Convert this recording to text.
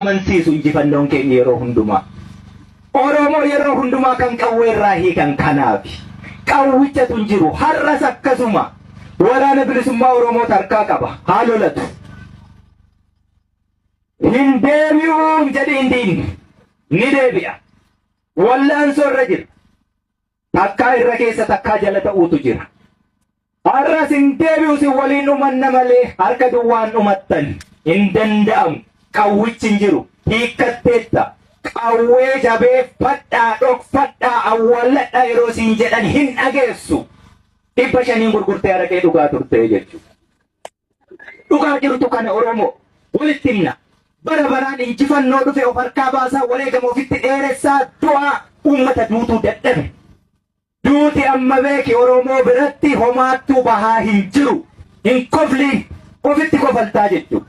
Amansiisu injifannoon keenya yeroo hundumaa. Oromoo yeroo hundumaa kan qawwee irraa hiikan kanaafi. Qawwichatu hin jiru. Har'as akkasuma. Waraana Bilisummaa Oromoo tarkaa qaba. Haa lolatu. Hin deebi'uu hin jedhiin diinni. Ni deebi'a. Wallaansoo irra jira. Takkaa irra keessa takkaa jala ta'uutu jira. Har'as hin deebi'u isin waliin dhumanna malee harka duwwaan dhumattan hin danda'amu. Qawwichi hin jiru. Hiikkatteetta. Qawwee jabeeffadhaa, dhokfadhaa, awwaalladhaa yeroo siin jedhan hin dhageessu. 500n gurgurtee araqee dhugaa turtee jechuudha. Dhugaa jirtu kana Oromoo walitti himna. Bara baraan injifannoo dhufe of harkaa baasaa wareegama ofitti dheeressaa du'aa uummata duutuu dadhabe. Duuti amma beeki Oromoo biratti homaattuu bahaa hin jiru. Hin kofliin ofitti kofaltaa jechuudha.